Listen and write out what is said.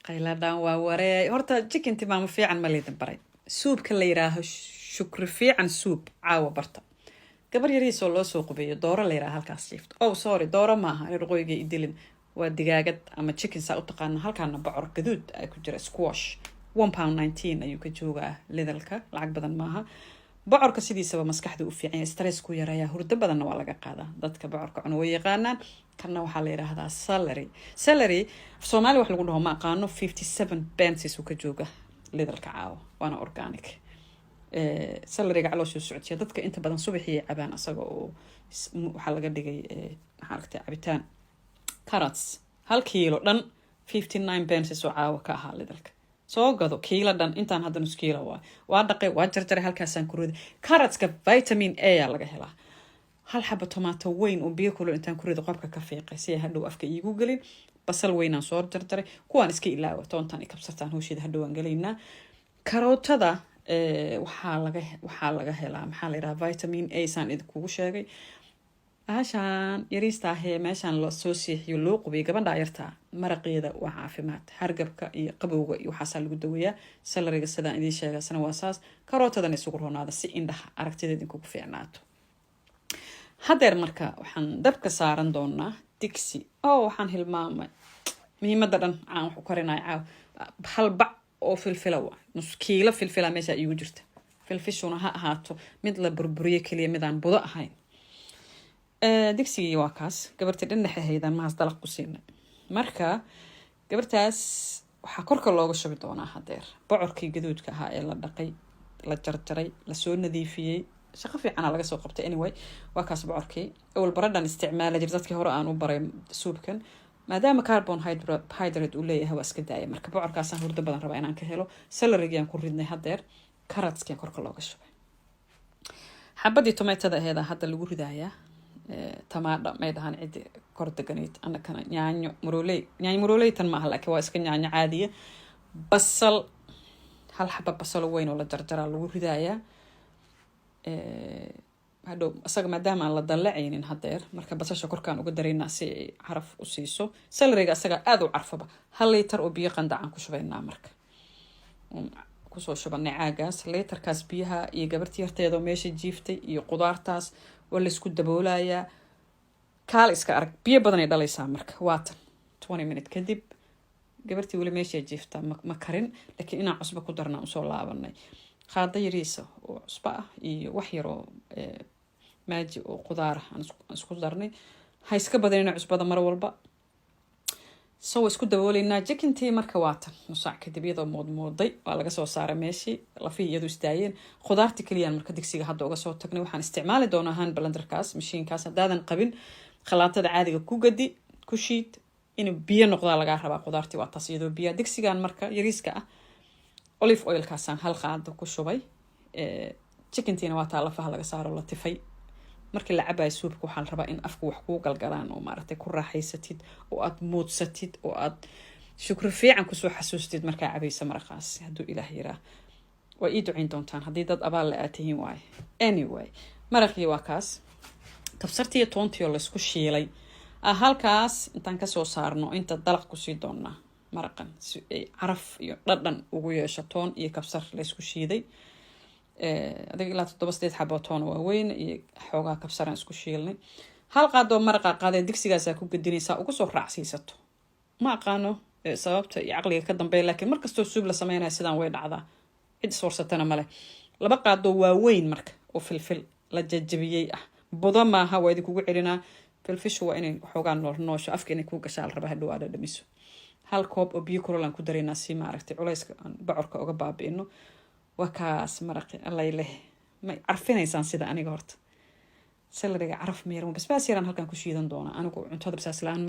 Qayladhaan waa wareey. Horta chicken timaamo fiican ma laydin baray? Soupka la yiraaho Shukri Fiican soup caawa barta. Gabar yariisoo loo soo qubeeyo dooro la yiraha halkaas jiifto. Oh sorry, dooro maaha, reer qoyga idilin, waa digaagad ama chicken saa u taqaana. Halkaana bocor gaduud ay ku jira, squash. £1.19 ayuu ka joogaa Lidlka, lacag badan maaha. Bocorka sidiisaba maskaxda u fiican yahay, stress ku yareeyaa, hurdo badanna waa laga qaadaa. Dadka bocorka cuna way yaqaanaan. Kanna waxaa la yidhaahdaa celery. Celery af Soomaali wax lagu dhaho ma aqaano. 57 pences uu ka jooga Lidlka caawa, waana organic. Celeryga calooshuu socodsiya. Dadka inta badan subaxii cabaan asaga oo waxaa laga dhigay, maxaa aragtay, cabitaan. Carrots hal kiilo dhan 59 pences oo caawa ka ahaa Lidlka. Soo gado kiilo dhan. Intaan hadda nus kiilo waay. Waa dhaqay, waa jarjaray, halkaasaan ku riday. Carrotska vitamin A aa laga helaa. Hal xaba tomato weyn oo biyo kulul intaan ku rido qobka ka fiiqay si ay hadhow afka iigu gelin. Basal weynaan soo jarjaray, kuwaan iska ilaawa. Toontaan i kabsartaan hawsheeda hadhow aan gelaynaa. Karootada waxaa laga helaa, maxaa la yidhaha, vitamin A saan idinkugu sheegay. Bahashaan yariista ahee meeshaan lasoo seexiyo, loo qubiyay gabadha yartaa, maraqeeda waa caafimaad, hargabka iyo qabowga iyo waxaasaa lagu daweeyaa. Celeryga sidaan idiin sheega asna waa saas. Karootadana isugu ronaada si indhaha aragtida idinkugu fiicnaato. Hadeer marka waxaan dabka saaran doonaa digsi. Oo waxaan hilmaamay muhiimada dhan aan wax u karinaya caaw. Hal bac oo filfila waa nus kiilo filfila meesha iigu jirta. Filfishuna ha ahaato mid la burburiyo keliya, midaan budo ahayn. Digsigii waa kaas. Gabartii dhandhexe haydaan mahaas dalaq ku siinay. Marka gabartaas waxaa korka looga shubi doonaa hadeer bocorkii gaduudka ahaa ee la dhaqay, la jarjaray, lasoo nadiifiyey. Shaqo fiicana laga soo qabtay. Anyway, waa kaas bocorkii. Awal baradhan isticmaala jir dadkii hore aan u baray soupkan. Maadaama carbohydrate uu leeyahay, waa iska daaya. Marka bocorkaasaan hurdo badan rabaa inaan ka helo. Celerygiaan ku ridnay hadeer, carrotskian korka looga shubay, xabadii tomatada aheeda hadda lagu ridayaa. Tamaadha may dhahaan cidi kor deganayd, anakana yaanyo marooley. Yaanyo marooley tan maaha, laakiin waa iska yaanyo caadiya. Basal, hal xaba basalo weyn oo la jarjaraa lagu ridayaa hadhow. Isaga maadaama aan la dallacaynin hadeer, marka basasha korkaan uga daraynaa si ay caraf u siiso. Celeryga isaga aada u carfaba. 1 liitar oo biyo qandacaan ku shubaynaa. Marka kusoo shubanay caagaas liitarkaas biyaha iyo gabartii yarteeda oo meesha jiiftay iyo qudaartaas waa laysku daboolayaa. Kaal iska arag, biyo badanay dhalaysaa. Marka waatan 20 minute kadib gabartii weli meeshay jiiftaa, ma karin, laakiin inaan cusbo ku darnaa usoo laabanay. Qaado yariisa oo cusbo ah iyo wax yar oo Maggi oo qudaar ah aan isku darnay. Ha iska badanina cusbada mar walba. So waa isku dabooleynaa chickentii. Marka waatan nus saac kadib iyadoo moodmooday waa laga soo saaray meeshii, lafihii iyadu istaayeen. Khudaarti keliyaan marka digsiga hadda uga soo tagnay. Waxaan isticmaali doonaa hand blenderkaas, mashiinkaas. Haddaadan qabin, khalaatada caadiga ku gadi, ku shiid. Inuu biyo noqdaa lagaa rabaa. Khudaartii waa taas iyadoo biyaa. Digsigan marka yariiska ah olive oilkaasaan hal qaado ku shubay. Chickentiina waa taa lafaha laga saaro, la tifay. Markii la cabayo soupka waxaa la rabaa in afku wax kuu galgalaan oo maaragtay ku raaxaysatid oo aad muudsatid oo aad shukri fiican kusoo xasuustid markaa cabaysa maraqaas. Hadduu Ilaah yiraa, waa ii ducayn doontaan haddii dad abaal la aad tihiin waaye. Anyway, maraqii waa kaas. Kabsartii iyo toontii oo laysku shiilay halkaas intaan kasoo saarno inta dalaq kusii doonaa maraqan si ay caraf iyo dhadhan ugu yeesho. Toon iyo kabsar laysku shiiday, adiga ilaa toddoba sideed xabo toon waaweyn iyo xoogaa kabsaraan isku shiilnay. Hal qaadoo maraqa qaadee digsigaasaa ku gedinaysaa uga soo raacsiisato. Ma aqaano sababta iyo caqliga ka dambeeya, laakiin markastoo soup la sameynaya sidaan way dhacdaa, cid iswarsatana male. 2 qaadoo waaweyn marka oo filfil la jajabiyey ah, budo maaha, waa idinkugu celinaa. Filfishu waa inay xoogaa noolnoosho, afka inay kuu gashaa la rabaa, hadhow aad dhadhamiso. Hal koob oo biyo kulul aan ku daraynaa si maaragtay culayska aan bocorka uga baabi'ino. Waa kaas maraqi. Allay leh, may carfinaysaan sida aniga? Horta celeryga caraf meeran, basbaas yaraan halkan ku shiidan doonaa. Anigu cuntada basbaas la-aan.